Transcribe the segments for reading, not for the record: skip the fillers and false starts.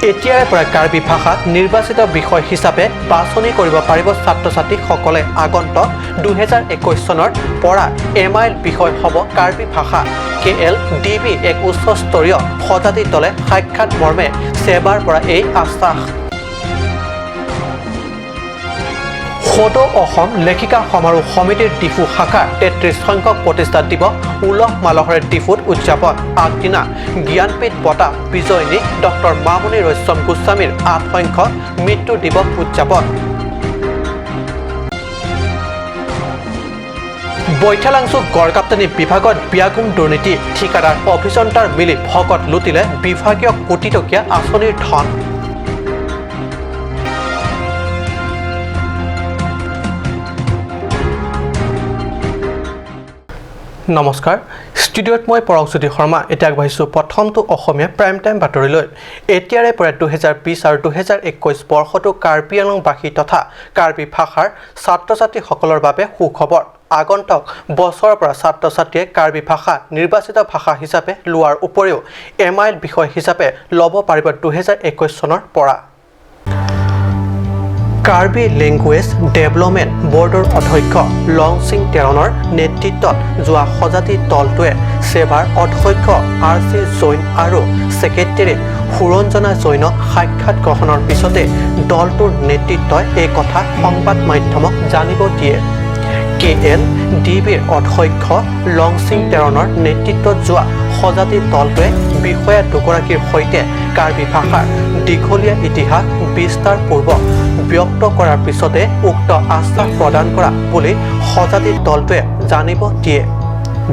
এতিয়াৰে পৰা কাৰ্বি ভাষা নিৰ্বাচিত বিষয় হিচাপে বাছনি কৰিব পাৰিব ছাত্ৰ ছাত্ৰীসকলে। আগন্তুক 2021 চনৰ পৰা এমআইএল বিষয় হ'ব কাৰ্বি ভাষা। কেএলডিবি এক উচ্চস্তৰীয় সজাতি দলে সাক্ষাৎ মৰ্মে ছেবাৰ পৰা এই আশ্বাস। সদৌ অসম লেখিকা সমাৰোহ সমিতিৰ ডিফু শাখাৰ 33 সংখ্যক প্ৰতিষ্ঠা দিৱস উলহ মালহেৰে ডিফুত উদযাপন। আগদিনা জ্ঞানপীঠ বঁটা বিজয়িনী ডক্টৰ মামণি ৰয়ছম গোস্বামীৰ 8 সংখ্যক মৃত্যু দিৱস উদযাপন। বৈঠালাংছু গড়কাপ্তানি বিভাগত বিয়াগুম দুৰ্নীতি, ঠিকাদাৰ অভিযন্তাৰ মিলি ভকত লুটিলে বিভাগীয় কোটি টকীয়া আঁচনিৰ ধন। নমস্কাৰ, ষ্টুডিঅ'ত মই পৰশজ্যোতি শৰ্মা। এতিয়া আগবাঢ়িছোঁ প্ৰথমটো অসমীয়া প্ৰাইম টাইম বাতৰিলৈ। এতিয়াৰে পৰা 2020 আৰু 2021 বৰ্ষটো কাৰ্বি আংলংবাসী তথা কাৰ্বি ভাষাৰ ছাত্ৰ ছাত্ৰীসকলৰ বাবে সুখবৰ। আগন্তুক বছৰৰ পৰা ছাত্ৰ ছাত্ৰীয়ে কাৰ্বি ভাষা নিৰ্বাচিত ভাষা হিচাপে লোৱাৰ উপৰিও এমআইএল বিষয় হিচাপে ল'ব পাৰিব 2021 চনৰ পৰা। কাৰ্বি লেংগুৱেজ ডেভেলপমেণ্ট বৰ্ডৰ অধ্যক্ষ লংচিং টেৰণৰ নেতৃত্বত যোৱা সজাতি দলটোৱে ছেবাৰ অধ্যক্ষ আৰ চি জৈন আৰু ছেক্ৰেটেৰী সুৰঞ্জনা জৈনক সাক্ষাৎ গ্ৰহণৰ পিছতে দলটোৰ নেতৃত্বই এই কথা সংবাদ মাধ্যমক জানিব দিয়ে। কেএলডিবিৰ অধ্যক্ষ লংচিং টেৰণৰ নেতৃত্বত যোৱা সজাতি দলটোৱে বিষয়া দুগৰাকীৰ সৈতে কাৰ্বি ভাষাৰ দীঘলীয়া ইতিহাস বিস্তাৰপূৰ্বক ব্যক্ত কৰাৰ পিছতে উক্ত আশ্বাস প্ৰদান কৰা বুলি সজাতি দলটোৱে জানিব দিয়ে।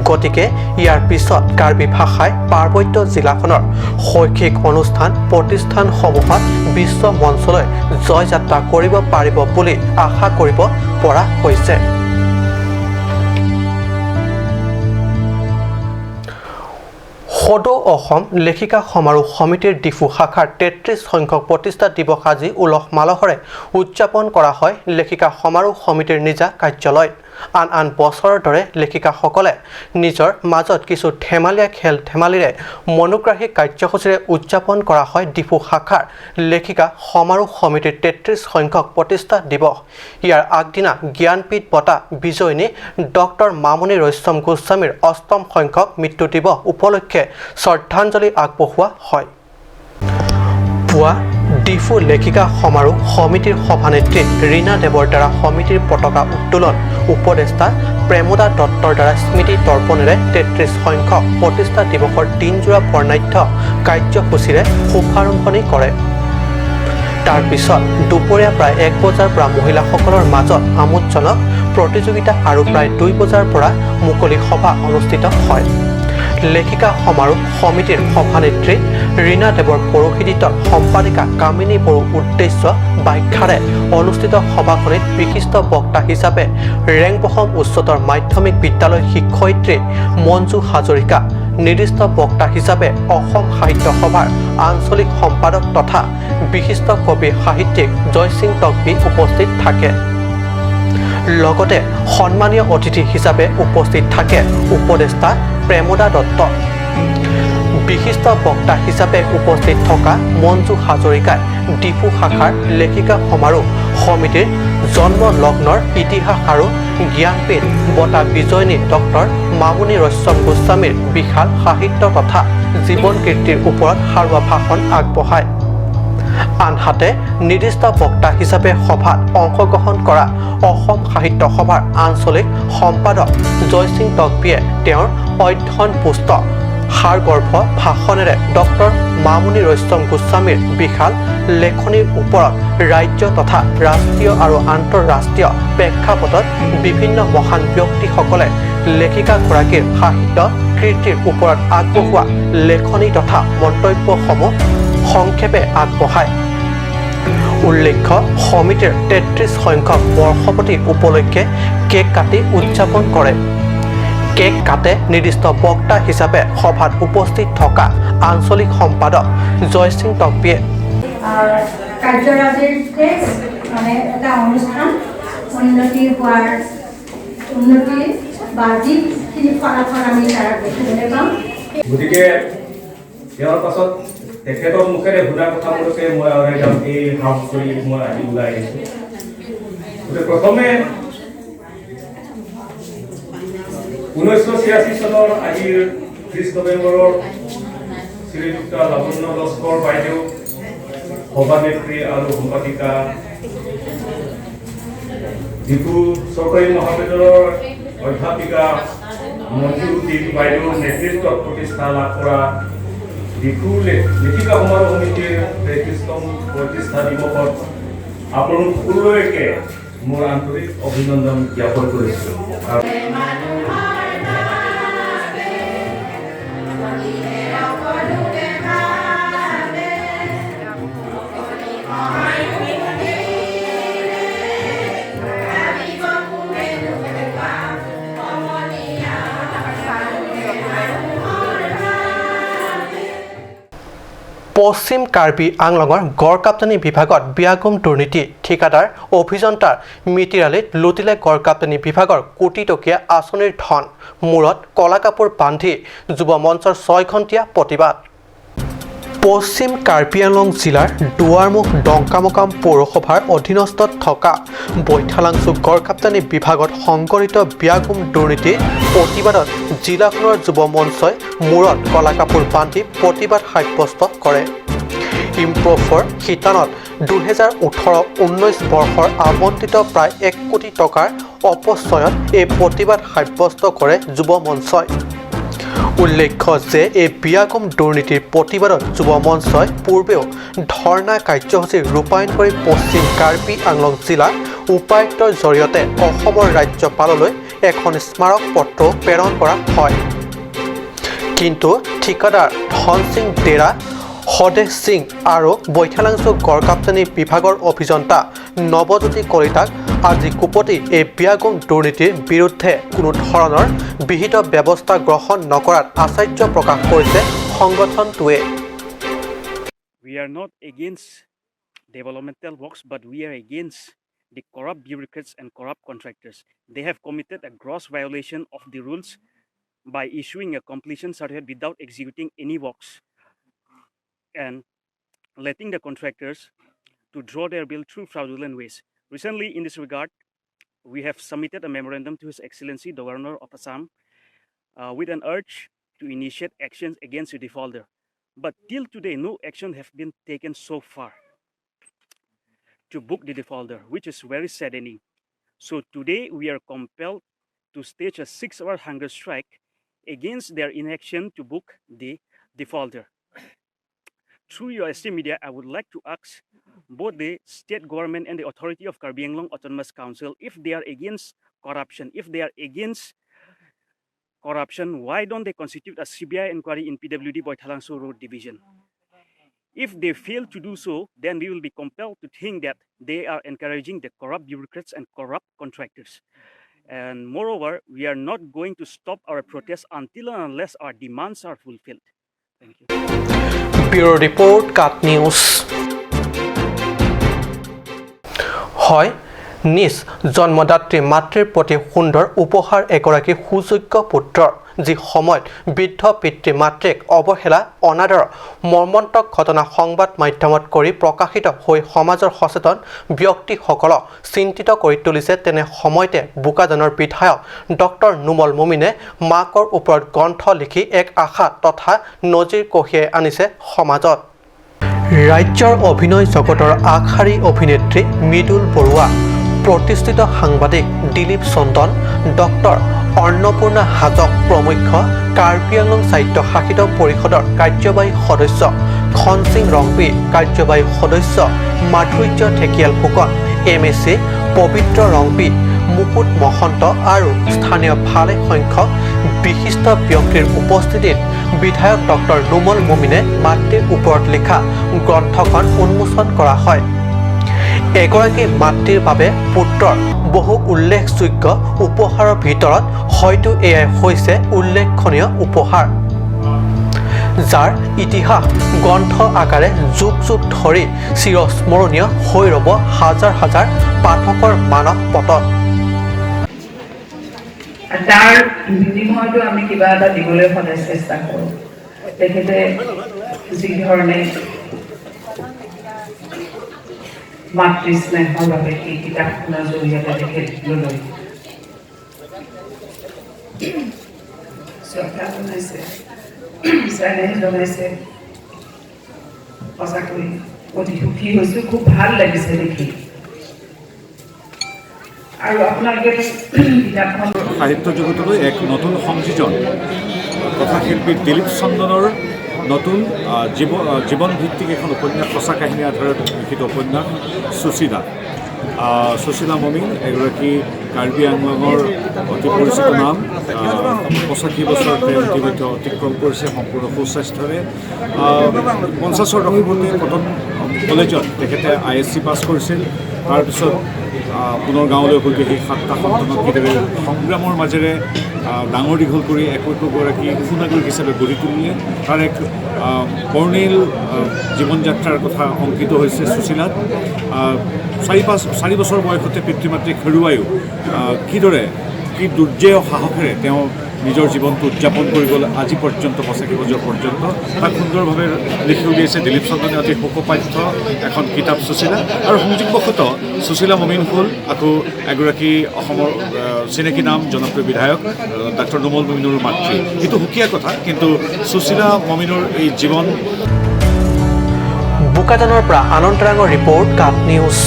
গতিকে ইয়াৰ পিছত কাৰ্বি ভাষাই পাৰ্বত্য জিলাখনৰ শৈক্ষিক অনুষ্ঠান প্ৰতিষ্ঠানসমূহত বিশ্ব মঞ্চলৈ জয়যাত্ৰা কৰিব পাৰিব বুলি আশা কৰিব পৰা হৈছে। সদৌ অসম লেখিকা সমাৰোহ সমিতিৰ ডিফু শাখাৰ 33 সংখ্যক প্ৰতিষ্ঠা দিৱস আজি উলহ মালহেৰে উদযাপন কৰা হয় লেখিকা সমাৰোহ সমিতিৰ নিজা কাৰ্যালয়ত। আন আন বছৰৰ দৰে লেখিকাসকলে নিজৰ মাজত কিছু ধেমালীয়া খেল ধেমালিৰে মনোগ্ৰাহী কাৰ্যসূচীৰে উদযাপন কৰা হয় ডিফু শাখাৰ লেখিকা সমাৰোহ সমিতিৰ 33 সংখ্যক প্ৰতিষ্ঠা দিৱস। ইয়াৰ আগদিনা জ্ঞানপীঠ বঁটা বিজয়িনী ডক্টৰ মামণি ৰয়ছম গোস্বামীৰ 8ম সংখ্যক মৃত্যু দিৱস উপলক্ষে শ্ৰদ্ধাঞ্জলি আগবঢ়োৱা হয়। পুৱা ডিফু লেখিকা সমাৰোহ সমিতিৰ সভানেত্ৰী ৰীণা দেৱৰ দ্বাৰা সমিতিৰ পতাকা উত্তোলন, উপদেষ্টা প্ৰেমদা দত্তৰ দ্বাৰা স্মৃতি তৰ্পণেৰে 33 সংখ্যক প্ৰতিষ্ঠা দিৱসৰ দিনজোৰা বৰ্ণাঢ্য কাৰ্যসূচীৰে শুভাৰম্ভণি কৰে। তাৰ পিছত দুপৰীয়া প্ৰায় 1 বজাৰ পৰা মহিলাসকলৰ মাজত আমোদজনক প্ৰতিযোগিতা আৰু প্ৰায় 2 বজাৰ পৰা মুকলি সভা অনুষ্ঠিত হয়। লেখিকা সমাৰোহ সমিতিৰ সভানেত্ৰী ৰীণা দেৱৰ পৌৰোহিত্যত সম্পাদিকা কামিনী বড়ো উদ্দেশ্য ব্যাখ্যাৰে অনুষ্ঠিত সভাখনিত বিশিষ্ট বক্তা হিচাপে ৰেংবহম উচ্চতৰ মাধ্যমিক বিদ্যালয় শিক্ষয়িত্ৰী মঞ্জু হাজৰিকা, নিৰ্দিষ্ট বক্তা হিচাপে অসম সাহিত্য সভাৰ আঞ্চলিক সম্পাদক তথা বিশিষ্ট কবি সাহিত্যিক জয়সিং টকবি উপস্থিত থাকে। লগতে সন্মানীয় অতিথি হিচাপে উপস্থিত থাকে উপদেষ্টা প্ৰেমদা দত্ত। বিশিষ্ট বক্তা হিচাপে উপস্থিত থকা মঞ্জু হাজৰিকাই ডিফু শাখাৰ লেখিকা সমাৰোহ সমিতিৰ জন্ম লগ্নৰ ইতিহাস আৰু জ্ঞানপীঠ বঁটা বিজয়িনী ডক্টৰ মামণি ৰয়ছম গোস্বামীৰ বিশাল সাহিত্য তথা জীৱন কীৰ্তিৰ ওপৰত সাৰুৱা ভাষণ আগবঢ়ায়। আনহাতে নিৰ্দিষ্ট বক্তা হিচাপে সভাত অংশগ্ৰহণ কৰা অসম সাহিত্য সভাৰ আঞ্চলিক সম্পাদক জয়সিং টকবিয়ে তেওঁৰ অধ্যয়ন পুষ্ট সাৰগৰ্ভ ভাষণেৰে ডক্টৰ মামণি ৰয়ছম গোস্বামীৰ বিশাল লেখনিৰ ওপৰত ৰাজ্য তথা ৰাষ্ট্ৰীয় আৰু আন্তঃৰাষ্ট্ৰীয় প্ৰেক্ষাপটত বিভিন্ন মহান ব্যক্তিসকলে লেখিকাগৰাকীৰ সাহিত্য কীৰ্তিৰ ওপৰত আগবঢ়োৱা লেখনি তথা মন্তব্যসমূহ সংক্ষেপে আগবঢ়ায়। উল্লেখ্য, সমিতিৰ 33 সংখ্যক বৰ্ষপতি উপলক্ষে কেক কাটি উদযাপন কৰে। কেক কাটে নিৰ্দিষ্ট বক্তা হিচাপে সভাত উপস্থিত থকা আঞ্চলিক সম্পাদক জয়সিং টকবিয়ে। কাৰ্যৰাজিতে মানে এটা অনুষ্ঠান উন্নতি হোৱাৰ উন্নতি বা যিখিনি ফলাফল আমি তাৰ দেখিবলৈ পাওঁ। গতিকে তেওঁৰ পাছত তেখেতৰ মুখেৰে শুনা কথাবোৰকে মই আওৰাই যাম, এই সাহস কৰি মই আজি ওলাই আহিছোঁ। গতিকে প্ৰথমে 1986 চনৰ আজিৰ 30 নৱেম্বৰৰ শ্ৰীযুক্তা লাৱণ্য লস্কৰ বাইদেউ, সভানেত্ৰী আৰু সম্পাদিকা, ডিফু চৰকাৰী মহাবিদ্যালয়ৰ অধ্যাপিকা মঞ্জু দেৱী বাইদেউৰ নেতৃত্বত প্ৰতিষ্ঠা লাভ কৰা ডিফু লেখিকা সমাৰোহ সমিতিৰ 33তম প্ৰতিষ্ঠা দিৱসত আপোনালোক সকলোলৈকে মোৰ আন্তৰিক অভিনন্দন জ্ঞাপন কৰিছোঁ। আৰু পশ্চিম কাৰ্বি আংলঙৰ গড়কাপ্তানি বিভাগত বিয়াগোম দুৰ্নীতি, ঠিকাদাৰ অভিযন্তাৰ মিতিৰালিত লুটিলে গড়কাপ্তানি বিভাগৰ কোটি টকীয়া আঁচনিৰ ধন। মূৰত কলা কাপোৰ বান্ধি যুৱ মঞ্চৰ 6 ঘণ্টীয়া প্ৰতিবাদ। পশ্চিম কাৰ্বি আংলং জিলাৰ দুৱাৰমুখ ডংকামোকাম পৌৰসভাৰ অধীনস্থ থকা বৈঠালাংচু গড়কাপ্তানি বিভাগত সংঘটিত বিয়াগোম দুৰ্নীতিৰ প্ৰতিবাদত জিলাখনৰ যুৱ মঞ্চই মূৰত কলা কাপোৰ বান্ধি প্ৰতিবাদ সাব্যস্ত কৰে। ইম্প্ৰ'ভৰ শিতানত 2018-19 বৰ্ষৰ আবণ্টিত প্ৰায় 1 কোটি টকাৰ অপচয়ত এই প্ৰতিবাদ সাব্যস্ত কৰে যুৱ মঞ্চই। উল্লেখ্য যে এই বিয়াগোম দুৰ্নীতিৰ প্ৰতিবাদত যুৱ মঞ্চই পূৰ্বেও ধৰ্ণা কাৰ্যসূচী ৰূপায়ণ কৰি পশ্চিম কাৰ্বি আংলং জিলা উপায়ুক্তৰ জৰিয়তে অসমৰ ৰাজ্যপাললৈ এখন স্মাৰক পত্ৰও প্ৰেৰণ কৰা হয়। কিন্তু ঠিকাদাৰ ধনসিং ডেৰা, সদেশ সিং আৰু বৈঠালাংচু গড়কাপ্তানি বিভাগৰ অভিযন্তা নৱজ্যোতি কলিতাক আজি কোপতি এই বিয়াগোম দুৰ্নীতিৰ বিৰুদ্ধে কোনো ধৰণৰ বিহিত ব্যৱস্থা গ্ৰহণ নকৰাত আশ্চৰ্য প্ৰকাশ কৰিছে সংগঠনটোৱে। We are not against developmental works, but we are against the corrupt bureaucrats and corrupt contractors. They have committed a gross violation of the rules by issuing a completion certificate without executing any works and letting the contractors to draw their bill through fraudulent ways. Recently, in this regard, we have submitted a memorandum to His Excellency, the Governor of Assam, with an urge to initiate actions against the defaulter. But till today, no action have been taken so far to book the defaulter, which is very saddening. So today, we are compelled to stage a 6-hour hunger strike against their inaction to book the defaulter. Through your esteemed media, I would like to ask both the state government and the authority of Karbi Anglong Autonomous Council, if they are against corruption, if they are against corruption, why don't they constitute a CBI inquiry in PWD Baithalangso Road Division? If they fail to do so, then we will be compelled to think that they are encouraging the corrupt bureaucrats and corrupt contractors. And moreover, we are not going to stop our protest until and unless our demands are fulfilled. Thank you. Bureau report, Cut News. হয়, নিজ জন্মদাত্ৰী মাতৃৰ প্ৰতি সুন্দৰ উপহাৰ এগৰাকী সুযোগ্য পুত্ৰৰ, যি সময়ত বৃদ্ধ পিতৃ মাতৃক অৱহেলা, অনাদৰ মৰ্মন্তুদ ঘটনা সংবাদ মাধ্যমত কৰি প্ৰকাশিত হৈ সমাজৰ সচেতন ব্যক্তিসকলক চিন্তিত কৰি তুলিছে, তেনে সময়তে বোকাজানৰ বিধায়ক ডক্টৰ নুমল মুমিনে মাকৰ ওপৰত গ্ৰন্থ লিখি এক আশা তথা নজিৰ কঢ়িয়াই আনিছে সমাজত। ৰাজ্যৰ অভিনয় জগতৰ আগশাৰী অভিনেত্ৰী মৃদুল বৰুৱা, প্ৰতিষ্ঠিত সাংবাদিক দিলীপ চন্দন, ডক্টৰ অন্নপূৰ্ণা হাজং প্ৰমুখ্য কাৰ্বি আংলং স্বায়ত্ত শাসিত পৰিষদৰ কাৰ্যবাহী সদস্য খনসিং ৰংপি, কাৰ্যবাহী সদস্য মাধুৰ্য Dhekial Phukan, M A C পবিত্ৰ ৰংপি, মুকুট মহন্ত আৰু স্থানীয় ভালে সংখ্যক বিশিষ্ট ব্যক্তিৰ উপস্থিতিত বিধায়ক ডক্টৰ নুমল মুমিনে মাতৃৰ ওপৰত লিখা গ্ৰন্থখন উন্মোচন কৰা হয়। এগৰাকী মাতৃৰ বাবে পুত্ৰৰ বহু উল্লেখযোগ্য উপহাৰৰ ভিতৰত হয়তো এয়াই হৈছে উল্লেখনীয় উপহাৰ, যাৰ ইতিহাস গ্ৰন্থ আকাৰে যুগ যুগ ধৰি চিৰস্মৰণীয় হৈ ৰ'ব হাজাৰ হাজাৰ পাঠকৰ মানস পটত। তাৰ বিনিময়তো আমি কিবা এটা দিবলৈ সদায় চেষ্টা কৰোঁ। তেখেতে যিধৰণে মাতৃ স্নেহৰ বাবে এই কিতাপখনৰ জৰিয়তে তেখেতলৈ শ্ৰদ্ধা জনাইছে, চেনেহ জনাইছে, সঁচাকৈ অতি সুখী হৈছোঁ। খুব ভাল লাগিছে দেখি। আৰু আপোনালোকে কিতাপখন সাহিত্য জগতলৈ এক নতুন সংযোজন, কথাশিল্পী দিলীপ চন্দনৰ নতুন জীৱনভিত্তিক এখন উপন্যাস, সঁচা কাহিনীৰ আধাৰত লিখিত উপন্যাস সুশীলা। সুশীলা মমিন এগৰাকী কাৰ্বি আংলঙৰ অতি পৰিচিত নাম। 85 বছৰ তেওঁ ইতিমধ্যে অতিক্ৰম কৰিছে সম্পূৰ্ণ সুস্বাস্থ্যৰে। 50ৰ দশকতে কটন কলেজত তেখেতে ISC পাছ কৰিছিল। তাৰপিছত পুনৰ গাঁৱলৈ উভতি আহি 7টা সন্তানক কিদৰে সংগ্ৰামৰ মাজেৰে ডাঙৰ দীঘল কৰি একো একোগৰাকী সুনাগৰিক হিচাপে গঢ়ি তুলিলে, তাৰ এক বৰ্ণিল জীৱন যাত্ৰাৰ কথা অংকিত হৈছে সুশীলাত। 4 বছৰ বয়সতে পিতৃ মাতৃক হেৰুৱায়ো কিদৰে কি দুৰ্জেয় সাহসেৰে তেওঁ নিজৰ জীৱনটো উদযাপন কৰি গ'ল আজি পৰ্যন্ত, 85 বছৰ পৰ্যন্ত, তাক সুন্দৰভাৱে লিখি উলিয়াইছে দিলীপ চন্দনে। অতি সুখপাঠ্য এখন কিতাপ সুশীলা। আৰু সংযোগবশতঃ সুশীলা মমিন হ'ল আকৌ এগৰাকী অসমৰ চিনাকি নাম, জনপ্ৰিয় বিধায়ক ডাক্তৰ নোমল মমিনৰ মাতৃ। এইটো সুকীয়া কথা, কিন্তু সুশীলা মমিনৰ এই জীৱন। বোকাজানৰ পৰা আনন্দৰাঙৰ ৰিপৰ্ট, কাপ নিউজ।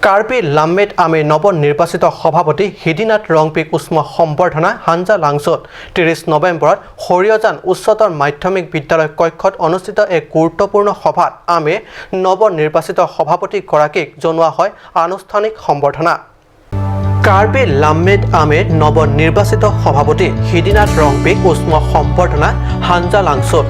কাৰ্বি লাম্মেট আমিৰ নৱনিৰ্বাচিত সভাপতি হিদিনাথ ৰংপিক উষ্ম সম্বৰ্ধনা হাঞ্জা লাংচত 30 নৱেম্বৰত সৰিয়জান উচ্চতৰ মাধ্যমিক বিদ্যালয় কক্ষত অনুষ্ঠিত এক গুৰুত্বপূৰ্ণ সভাত আমিৰ নৱনিৰ্বাচিত সভাপতিগৰাকীক জনোৱা হয় আনুষ্ঠানিক সম্বৰ্ধনা। কাৰ্বি লাম্মেট আমিৰ নৱনিৰ্বাচিত সভাপতি হিদিনাথ ৰংপিক উষ্ম সম্বৰ্ধনা হাঞ্জা লাংচত।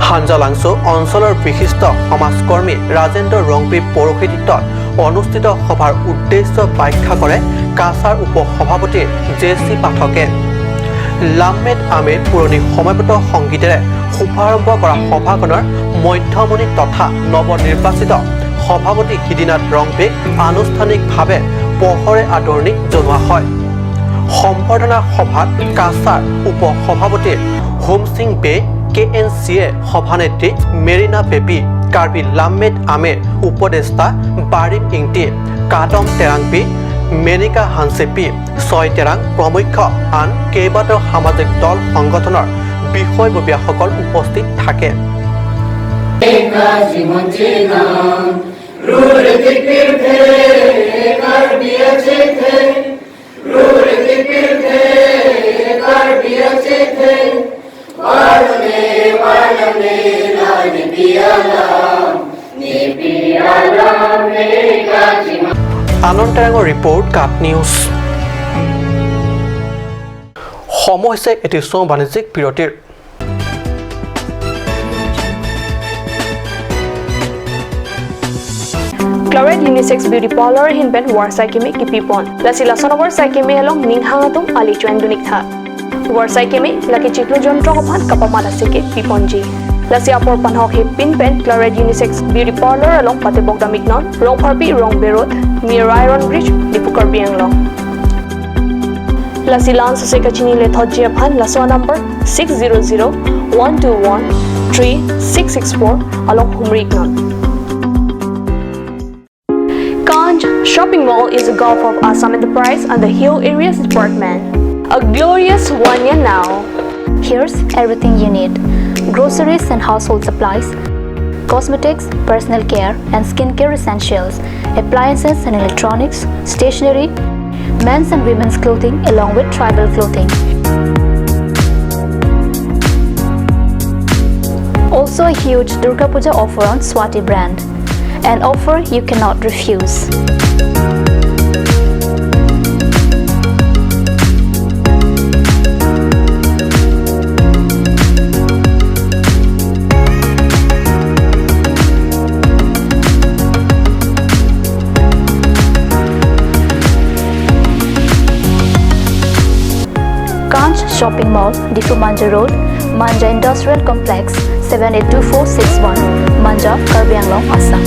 হাঞ্জা লাংচো অঞ্চলৰ বিশিষ্ট সমাজকৰ্মী ৰাজেন্দ্ৰ ৰংপিৰ পৌৰোহিত্যত অনুষ্ঠিত সভাৰ উদ্দেশ্য ব্যাখ্যা কৰে কাছাৰ উপ-সভাপতি জে চি পাঠকে। লাম্মেট আমিৰ পুৰণি সমবেত সংগীতেৰে শুভাৰম্ভ কৰা সভাখনৰ মধ্যমণি তথা নৱনিৰ্বাচিত সভাপতি হিদিনাথ ৰংপিক আনুষ্ঠানিকভাৱে পোহৰে আদৰণি জনোৱা হয়। সম্বৰ্ধনা সভাত কাছাৰ উপ-সভাপতি হোমসিং বে, KNCA সভানেত্ৰী মেৰিনা বেবী, কাৰ্বি লাম্মেট আমেৰ উপদেষ্টা বাৰিম ইংটি, কাটম তেৰাংপি, মেনিকা হানচেপি, ছয় তেৰাং প্ৰমুখ্য আন কেইবাটাও সামাজিক দল সংগঠনৰ বিষয়ববীয়াসকল উপস্থিত থাকে। আনন্দ তেৰাঙৰ ৰিপৰ্ট, কাপ নিউজ। সময় হৈছে এটি চৌ বাণিজ্যিক বিৰতিৰ। Chloride Unisex Beauty Parlor hinben war saikeme kipipon. Lasi lasonowar saikeme along ninghangatum ali chuendunik tha. War saikeme laki chiklo jontro phan kapamala seke piponji. Lasi apor panhok he pinpen Chloride Unisex Beauty Parlor along patebok damiknon rong pharpi rong berot near Iron Bridge Dipukar Bianglong. Lasi lans sekachini le thojia phan laswa number 600 121 3664 along Humriknon. Kanj Shopping Mall is a Gulf of Assam Enterprise and the Hill Areas Department. A glorious 1 year now. Here's everything you need: groceries and household supplies, cosmetics, personal care and skincare essentials, appliances and electronics, stationery, men's and women's clothing along with tribal clothing. Also a huge Durga Puja offer on Swati brand. An offer you cannot refuse. Kanch Shopping Mall, Diphu Manja Road, Manja Industrial Complex, 782461, Manja, Karbi Anglong, Assam.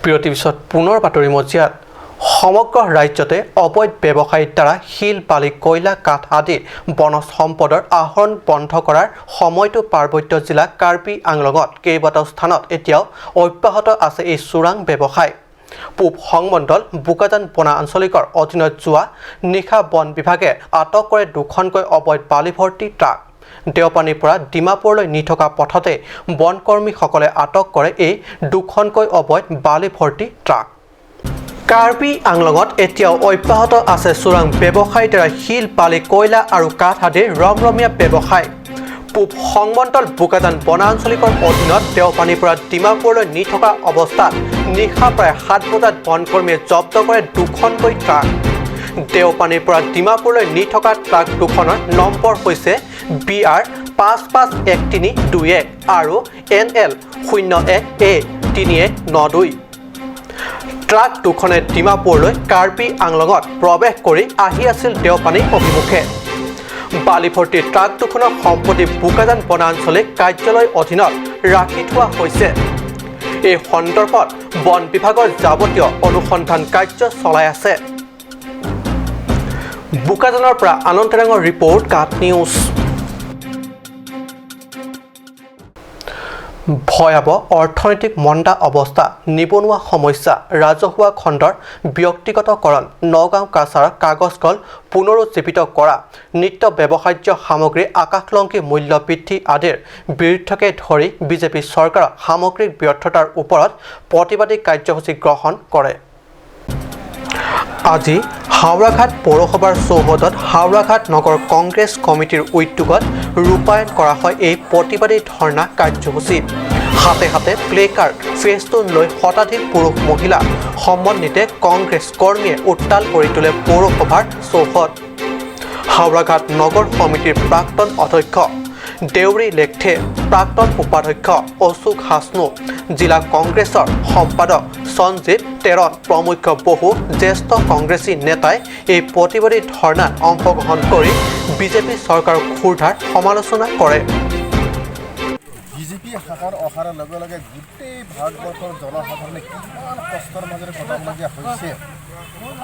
বিৰতিৰ পিছত পুনৰ বাতৰি মজিয়াত। সমগ্ৰ ৰাজ্যতে অবৈধ ব্যৱসায়ীৰ দ্বাৰা শিল, বালি, কয়লা, কাঠ আদি বনজ সম্পদৰ আহৰণ বন্ধ কৰাৰ সময়তো পাৰ্বত্য জিলা কাৰ্বি আংলঙত কেইবাটাও স্থানত এতিয়াও অব্যাহত আছে এই চোৰাং ব্যৱসায়। পূব সংমণ্ডল বোকাজান বনাঞ্চলিকৰ অধীনত যোৱা নিশা বন বিভাগে আটক কৰে দুখনকৈ অবৈধ বালি ভৰ্তি ট্ৰাক। দেওপানীৰ পৰা ডিমাপুৰলৈ নি থকা পথতে বনকৰ্মীসকলে আটক কৰে এই দুখনকৈ অবৈধ বালি ভৰ্তি ট্ৰাক। কাৰ্বি আংলঙত এতিয়াও অব্যাহত আছে চোৰাং ব্যৱসায়ীৰ দ্বাৰা শিল, বালি, কয়লা আৰু কাঠ আদিৰ ৰমৰমীয়া ব্যৱসায়। পূব সংমণ্ডল বোকাজান বনাঞ্চলিকৰ অধীনত দেওপানীৰ পৰা ডিমাপুৰলৈ নি থকা অৱস্থাত নিশা প্ৰায় 7 বজাত বনকৰ্মীয়ে জব্দ কৰে দুখনকৈ ট্ৰাক। দেওপানীৰ পৰা ডিমাপুৰলৈ নি থকা ট্ৰাক দুখনৰ নম্বৰ হৈছে BR 551321 আৰু NL 01A 3192। Truck দুখনে ডিমাপুৰলৈ কাৰ্বি আংলঙত প্ৰৱেশ কৰি আহি আছিল দেওপানী অভিমুখে। বালি ভৰ্তি ট্ৰাক দুখনৰ সম্পত্তি বোকাজান বনাঞ্চলিক কাৰ্যালয়ৰ অধীনত ৰাখি থোৱা হৈছে। এই সন্দৰ্ভত বন বিভাগৰ যাৱতীয় অনুসন্ধান কাৰ্য চলাই আছে। বোকাজানৰ পৰা আনন্দ তেৰাঙৰ ৰিপৰ্ট, কাট নিউজ। ভয়াৱহ অৰ্থনৈতিক মন্দা অৱস্থা, নিবনুৱা সমস্যা, ৰাজহুৱা খণ্ডৰ ব্যক্তিগতকৰণ, নগাঁও কাছাৰ কাগজ কল পুনৰুজ্জীৱিত কৰা, নিত্য ব্যৱহাৰ্য সামগ্ৰীৰ আকাশলংঘী মূল্য বৃদ্ধি আদিৰ বিৰুদ্ধকে ধৰি বিজেপি চৰকাৰৰ সামগ্ৰিক ব্যৰ্থতাৰ ওপৰত প্ৰতিবাদী কাৰ্যসূচী গ্ৰহণ কৰে। আজি হাওৰাঘাট পৌৰসভাৰ চৌহদত হাওৰাঘাট নগৰ কংগ্ৰেছ কমিটিৰ উদ্যোগত ৰূপায়ণ কৰা হয় এই প্ৰতিবাদী ধৰ্ণা কাৰ্যসূচী। হাতে হাতে প্লেকাৰ্ড, ফেষ্টুন লৈ শতাধিক পুৰুষ মহিলা সমন্বিতে কংগ্ৰেছ কৰ্মীয়ে উত্তাল কৰি তোলে পৌৰসভাৰ চৌহদ। হাওৰাঘাট নগৰ সমিতিৰ প্ৰাক্তন অধ্যক্ষ দেউৰী লেখথে, প্ৰাক্তন উপাধ্যক্ষ অশোক হাছনু, জিলা কংগ্ৰেছৰ সম্পাদক সঞ্জীৱ তেৰণ প্ৰমুখ্য বহু জ্যেষ্ঠ কংগ্ৰেছী নেতাই এই প্ৰতিবাদী ধৰ্ণাত অংশগ্ৰহণ কৰি বিজেপি চৰকাৰক ক্ষুৰধাৰ সমালোচনা কৰে। বিজেপি শাসন অহাৰ লগে লগে গোটেই ভাৰতবৰ্ষৰ জনসাধাৰণে কিমান কষ্টৰ মাজেৰে কটাবলগীয়া হৈছে।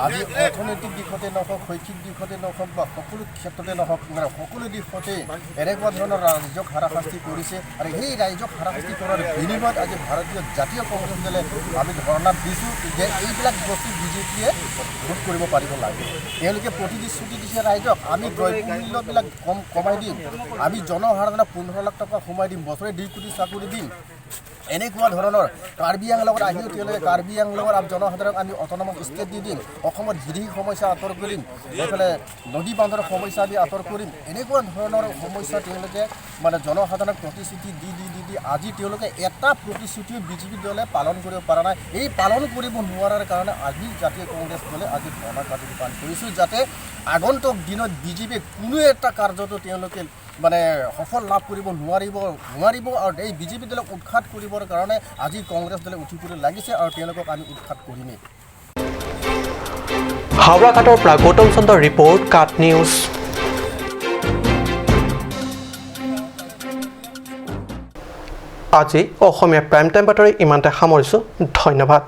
আজি অৰ্থনৈতিক দিশতে নহওক, শৈক্ষিক দিশতে নহওক বা সকলো ক্ষেত্ৰতে নহওক, মানে সকলো দিশতে এনেকুৱা ধৰণৰ ৰাইজক হাৰাশাস্তি কৰিছে। আৰু সেই ৰাইজক হাৰাশাস্তি কৰাৰ বিনিময়ত আজি ভাৰতীয় জাতীয় কংগ্ৰেছ দলে আমি ধৰ্ণাত দিছোঁ যে এইবিলাক বস্তু বিজেপিয়ে ৰোধ কৰিব পাৰিব লাগে। তেওঁলোকে প্ৰতিশ্ৰুতি দিছে ৰাইজক, আমি দ্ৰব্যমূল্যবিলাক কমাই দিম, আমি জনসাধাৰণক 15 লাখ টকা সোমাই দিম, বছৰে 2 কোটি চাকৰি দিম, এনেকুৱা ধৰণৰ। কাৰ্বি আংলঙত আহিও তেওঁলোকে কাৰ্বি আংলঙৰ জনসাধাৰণক আমি অট'নমাছ ষ্টেট দি দিম, অসমত গিৰি সমস্যা আঁতৰ কৰিম, এইফালে নদী বান্ধৰ সমস্যা আমি আঁতৰ কৰিম, এনেকুৱা ধৰণৰ সমস্যা তেওঁলোকে মানে জনসাধাৰণক প্ৰতিশ্ৰুতি দি দি দি দি আজি তেওঁলোকে এটা প্ৰতিশ্ৰুতিও বিজেপি দলে পালন কৰিব পৰা নাই। এই পালন কৰিব নোৱাৰাৰ কাৰণে আজি জাতীয় কংগ্ৰেছ দলে আজি ধৰ্ণা কাৰ্যসূচী পালন কৰিছোঁ, যাতে আগন্তুক দিনত বিজেপিয়ে কোনো এটা কাৰ্যতো তেওঁলোকে মানে সফল লাভ কৰিব নোৱাৰিব আৰু এই বিজেপি দলক উৎখাত কৰিবৰ কাৰণে আজি কংগ্ৰেছ দলে উঠি পৰি লাগিছে আৰু তেওঁলোকক আমি উৎখাত কৰিমেই। হাওৰাঘাটৰ পৰা গৌতম চন্দ্ৰৰ ৰিপৰ্ট, কাট নিউজ। আজি অসমীয়া প্ৰাইম টাইম বাতৰি ইমানতে সামৰিছোঁ। ধন্যবাদ।